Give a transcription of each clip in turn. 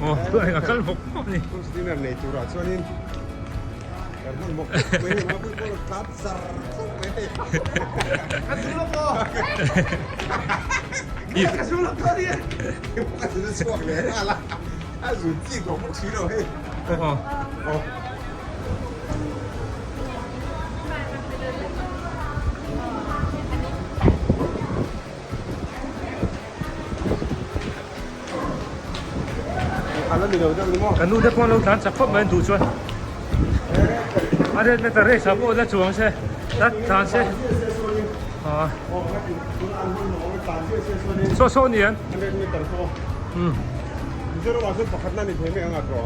Aw a kal bawk bawk a ni. Cruise dinner nei turah chuanin kan hman bawk bawk mai hei mapui pawh tlan zar zar mai hei. Ka zu lawk aw. Ka zu lawk tawh ania. Ka zu chhuak leh nghal a. A zu chi tawh bawk si lo hei. Aw. Aw. Ka nu te pawh an lo tlan chak khawp mai an duh chuan a ret na ta race ah pawh la chuang se la tlan se ah saw saw ni an um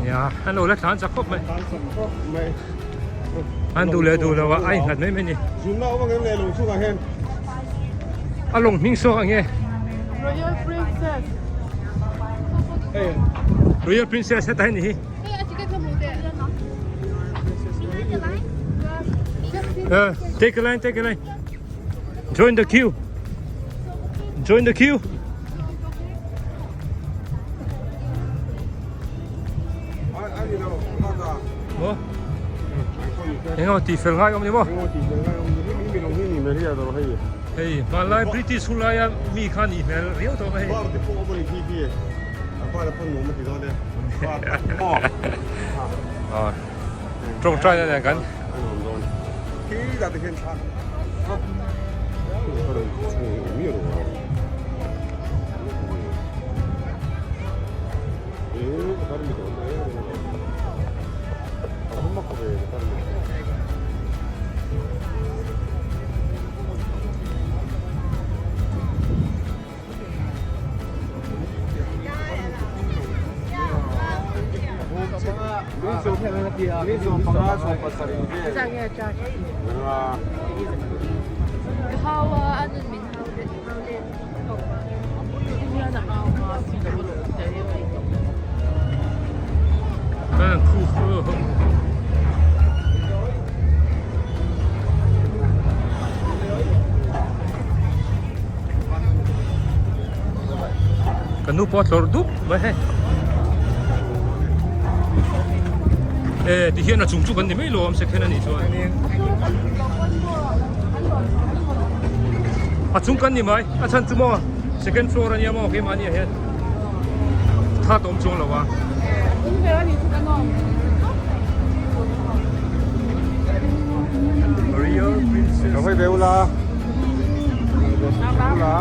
ya an lo la tlan chak khawp mai an duh leh duh lo ah a innghat mai mai a ni. A lawng hming saw ang e. Royal Princess. Royal Princess heta hi ni hi. Uh, take a line, take a line. Join the queue. Join the queue. Maw? Eng emaw tih fel ngai awm ni maw? Hei hmanlai British hun laia mi kha nih hmel riau tawh mai hei. Tawngtai na nen kan. Ka nu pawh a tlawrh dup mai hei e ti hian a chung chu kan ni mai lo awm se khen a nih chuan a chung kan ni mai a chhan chu maw second floor a nia maw keimahni ah hian tha tawm chuang lo a. Royal Princess. Ka hawi ve ula. Ula.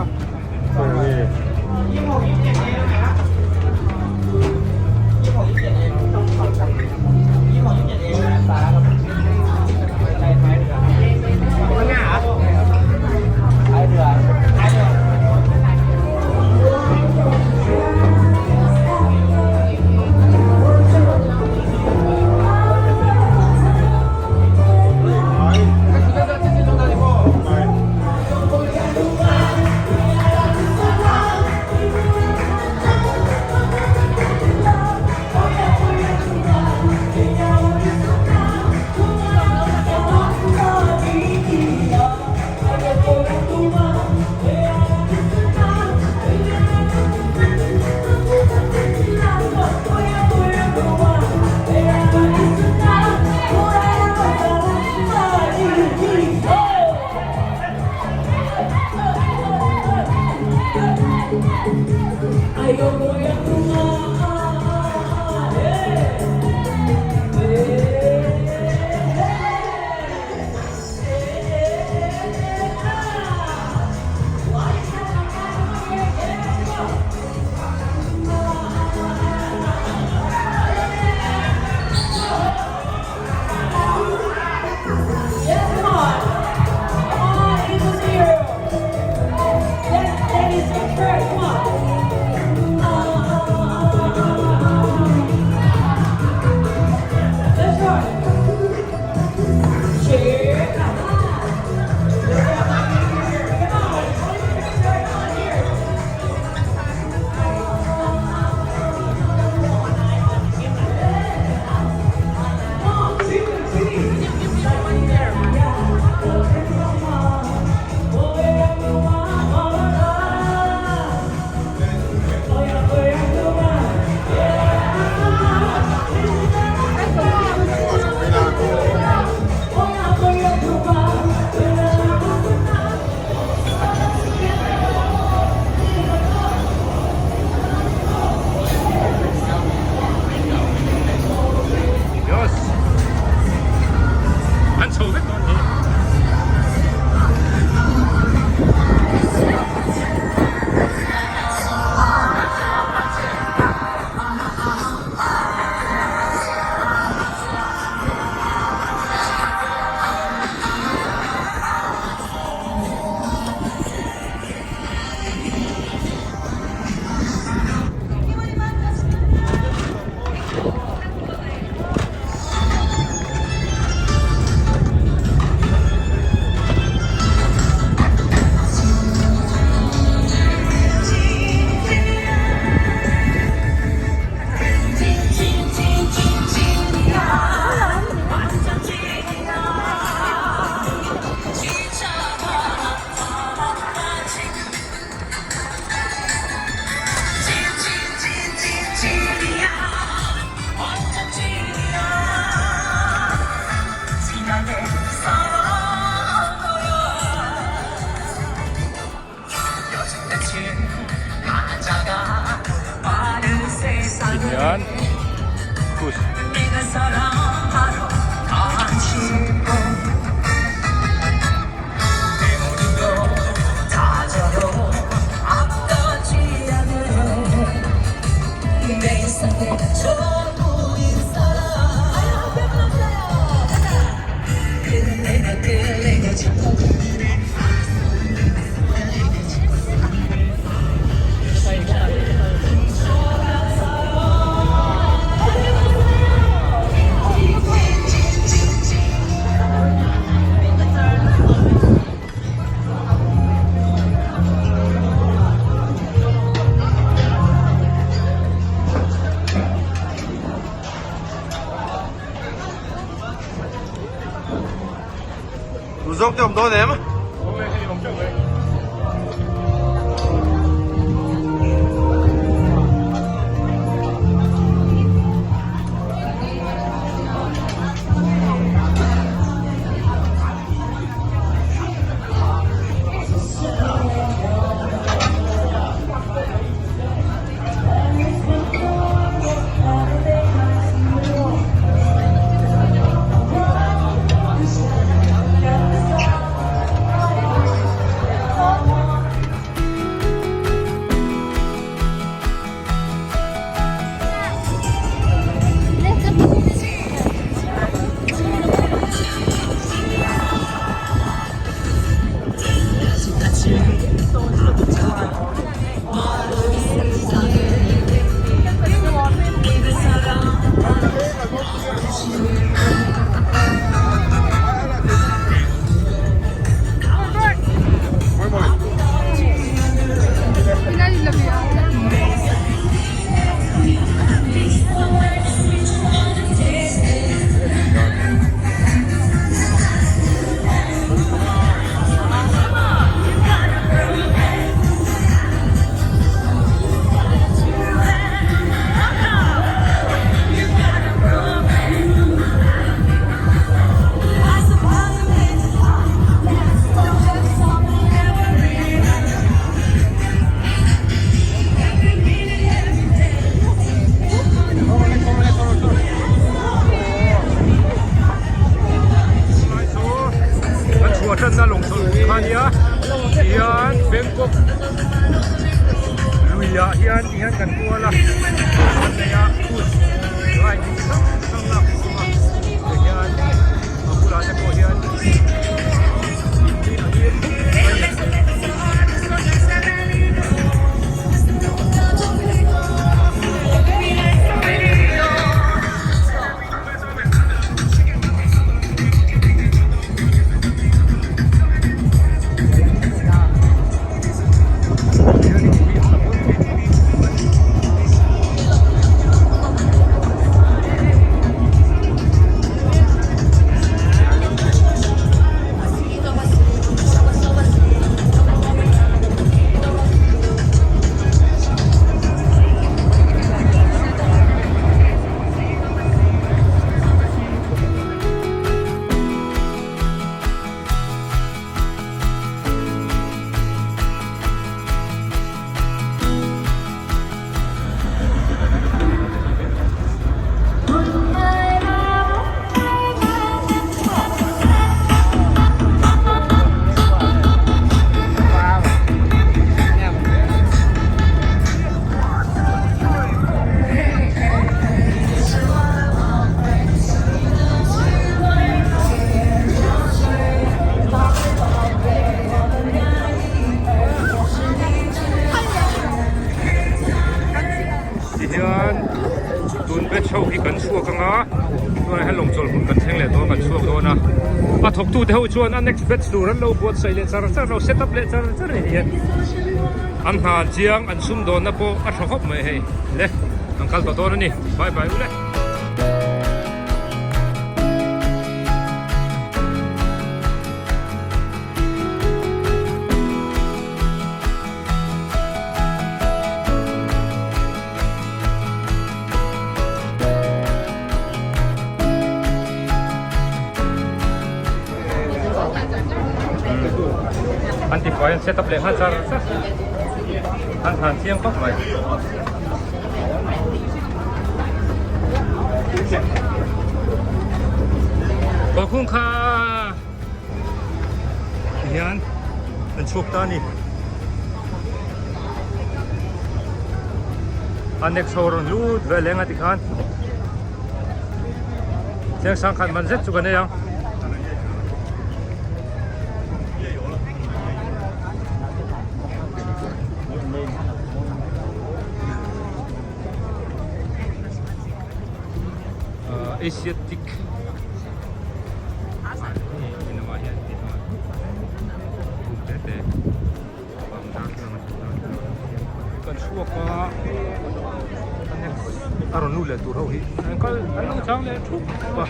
Hian cruise. Duhzawk te awm dawn em? Awm e, hei awm teuh mai. Tunlai chu kan chhuah tanna lawng chawlh hmun kha nia tihian Bangkok luiah hian tihian kan kual a kan nei a cruise ride chi hrang hrang lak a awm a tihian a bulah te pawh hian in hi a ngir khawp mai a ni. Tihian tun batch ho hi kan chhuak anga chuan he lawng chawlh hmun kan thleng leh dawn kan chhuak dawn a a thawk tu te ho chuan a next batch tur an lo buatsaih leh char char lo set up leh char char a ni hian an hna chiang an sumdawnna pawh a tha khawp mai hei le an kal tawh dawn a ni bye bye ule. An ti fai an set up leh nghal char char an han chiang khawp mai. Khawkhung kha tihian an chhuak ta a ni. A next ho rawn lut ve leng a tikhan cheng sangkhat man zet chu ka nei ang. Asiatic kan chhuak a a rawn lut leh tur ho hi an kal an lo chang leh thup a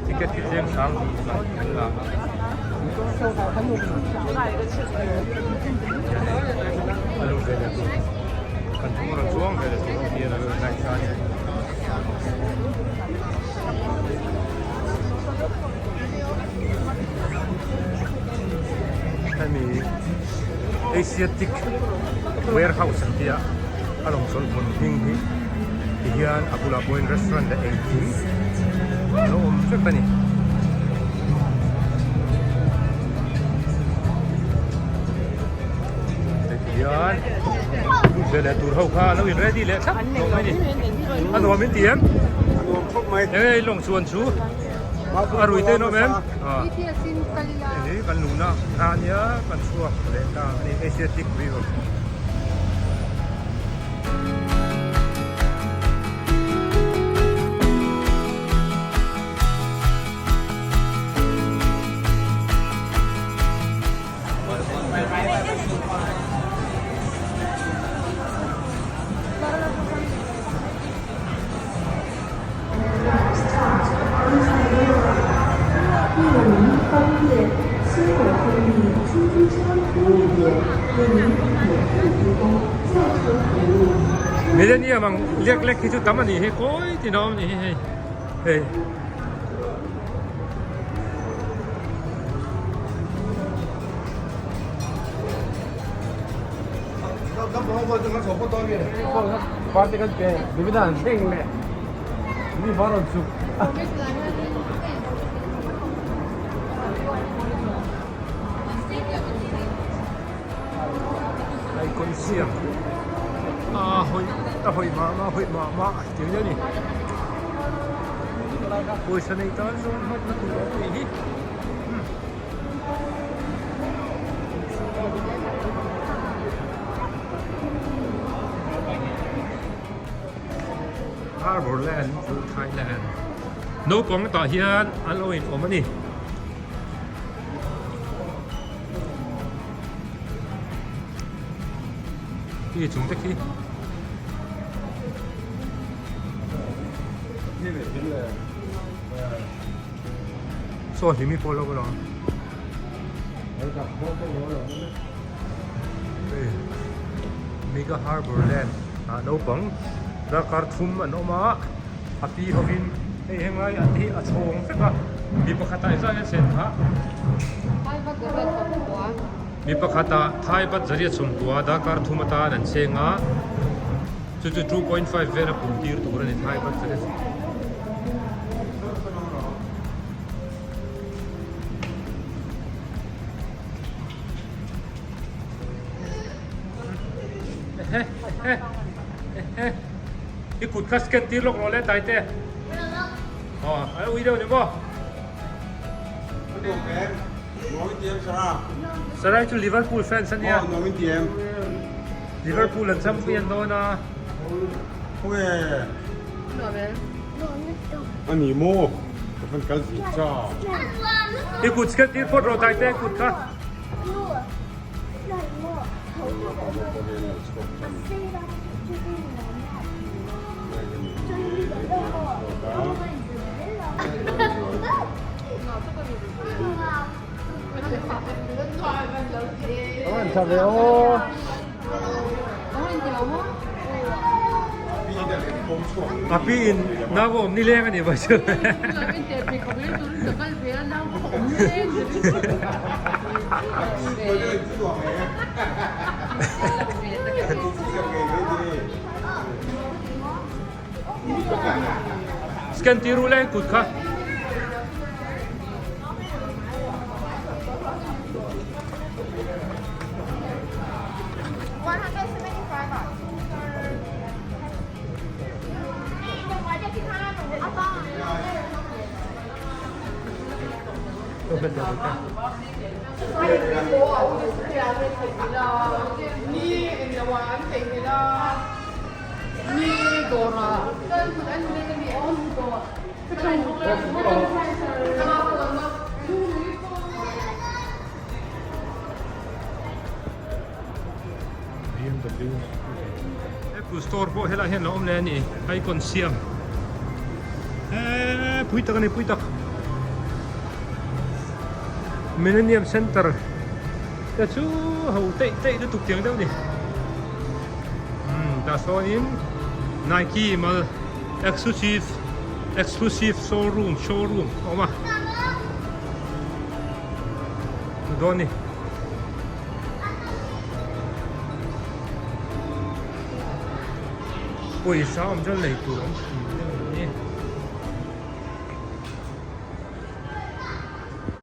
ticket hi tlem sang an la a a lut ve leh tur kan thung a rawn chuang ve leh tur ho hi a lo line ta a ni. Hemi Asiatic warehouse an tia a lawng chawlh hmun hming hi tihian a bulah pawhin restaurant leh engkim a lo awm vek a ni. Tihian lut ve leh tur ho kha a lo in ready leh thlap tawh mai a ni. A nuam in ti em? A nuam khawp mai. Eng lawng chuan chu a rui te nuam em? Hei kan luhna kha a nia kan chhuak leh ta a ni Asiatic River. Millennium ang lek lek hi chu tam a nih hi kawi tin a awm a nih hi hei hei. Icon siam a hawi a hawi mah mah a hawi mah mah tih mai a ni pawisa nei tan zawng hmanna tur a nih hi. Harbour Land chu Thailand naupang tah hian an lo in awm a ni. Khi chung te khi. Saw hlimi pawh lo alawm. Mega Harbour Land ah naupang darkar thum an awm a, a pi hovin hei henglai an hi a chhawng vek a, mi pakhatah engzah nge sen kha? Mi pakhatah Thai bat zariat sawmkua darkar thum atan an cheng a, chu chu 2.5 vel a pum tir tur a ni Thai bat zariat. I kut kha scan tir lawk rawh le dai te. Aw, a ui deuh ni maw? Sarai chu Liverpool fans a nia. Liverpool an champion dawn a. A ni maw? Ka fan kal zir cha. I kut scan tir phawt rawh dai te kut kha. A pi in nau a awm nileng a nih vawi chu. Scan tir u le kut kha. BMW Apple store pawh helai hian lo awm leh a ni icon siam eee pui tak a ni pui tak Millennium Center te chu ho teih teih lutuk tiang deuh a ni umm tah sawnin Nike mal exclusive exclusive showroom showroom a awm a dawn a ni. Pawisa awm chuan lei tur awm thin.